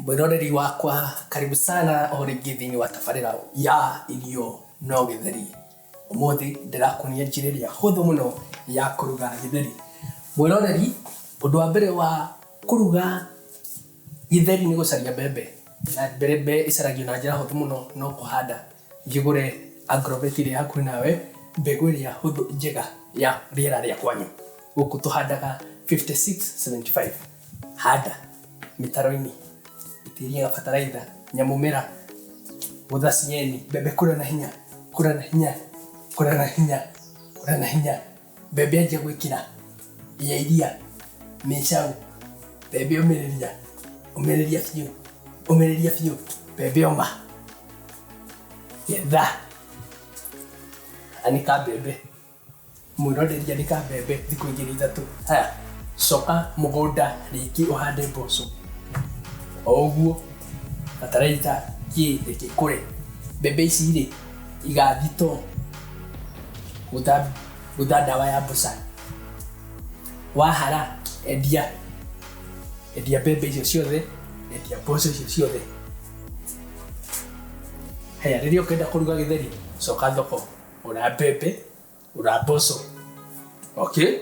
Mwĩroreri wakwa, karibu sana o rĩngĩ thĩinĩ wa tabarĩra ya irio no gĩtheri. Ũmũthĩ ndĩrakuonia njĩra ĩrĩa hũthũ mũno ya kũruga gĩtheri. Mwĩroreri, ũndũ wa mbere wa kũruga gĩtheri nĩ gũcaria mbembe, na mbembe ĩcaragio na njĩra hũthũ mũno no kũhanda. Thiĩ ũgũre agrovet ĩrĩa ĩ hakuhĩ nawe, mbegũ ĩrĩa hũthũ njega ya rĩera rĩa kwanyu. Gũkũ tũhandaga 5675. Handa mĩtaro-inĩ, itĩrĩria gabataraitha, nyamũmera, gũtha cieni, mbembe kũra na hinya, kũra na hinya, kũra na hinya, kũra na hinya. Mbembe anjia gwĩkĩra ya iria, mĩcau, mbembe ũmĩrĩria, ũmĩrĩria biũ, ũmĩrĩria biũ, mbembe oma, getha, anĩka mbembe. Mwĩroreri anĩka mbembe thikũ igĩrĩ ithatũ. Haya, coka mũgũnda rĩngĩ ũhande mboco. O ũguo, bataraitha kĩ reke ikũre. Mbembe ici rĩ, iga thitoo, gũtha ndawa ya mbũca. Wahara, endia. Endia mbembe icio ciothe, endia mboco icio ciothe. Haya, rĩrĩa ũkenda kũruga gĩtheri, coka thoko. Gũra mbembe, gũra mboco. Okay?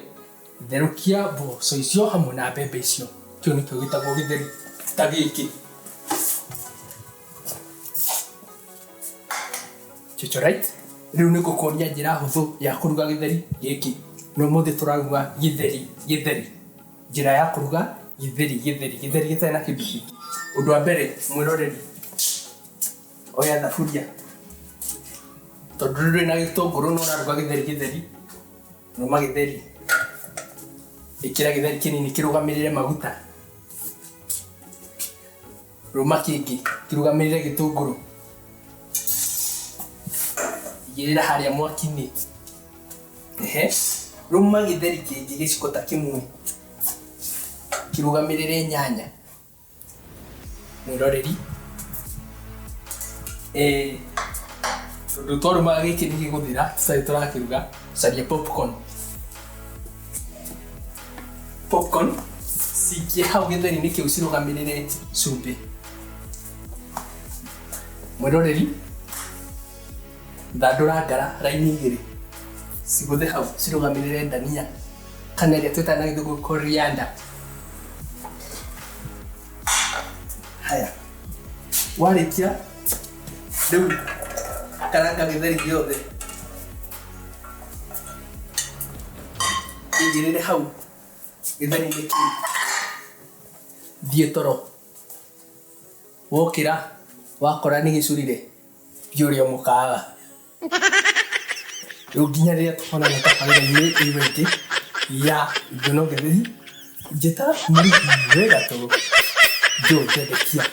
Therũkia mboco icio hamwe na mbembe icio. Kĩu nĩkĩo gĩtagwo gĩtheri ta gĩkĩ. Chocho right? Rĩu nĩ ngũkuonia njĩra hũthũ ya kũruga gĩtheri gĩkĩ. Na ũmũthĩ tũraruga gĩtheri gĩtheri. Njĩra ya kũruga gĩtheri gĩtheri. Gĩtheri gĩtarĩ na kĩndũ kĩngĩ. Ũndũ wa mbere mwĩroreri, Oya thaburia tondũ ndũrĩ na gĩtũngũrũ no ũraruga gĩtheri gĩtheri, rũma gĩtheri, ĩkĩra gĩtheri kĩnini kĩrũgamĩrĩre maguta, rũma kĩngĩ kĩrũgamĩrĩre gĩtũngũrũ, igĩrĩra harĩa mwaki-inĩ, ehe, rũma gĩtheri kĩngĩ gĩciko ta kĩmwe kĩrũgamĩrĩre nyanya. Mwĩroreri, tondũ twarũma gĩkĩ nĩ gĩgũthira tũtarĩ tũrakĩruga, caria popcorn. Popcorn cikie hau gĩtheri-inĩ kĩu cirũgamĩrĩre cumbĩ. Mwĩroreri, thandũra ngara raini igĩrĩ cigũthe hau cirũgamĩrĩre ndania kana ĩrĩa twĩtaga na gĩthũngũ coriander. Haya, warĩkia rĩu karanga gĩtheri gĩothe igĩrĩre hau gĩtheri-inĩ kĩu, thiĩ toro, wokĩra wakora nĩ gĩcurire thiĩ ũrĩe mũkawa. Rĩu nginya rĩrĩa tũkonana tabarĩra-inĩ ĩyo ĩngĩ ya Irio no Gĩtheri, njĩta mũrugi wĩ gatũ Joe Zedekia.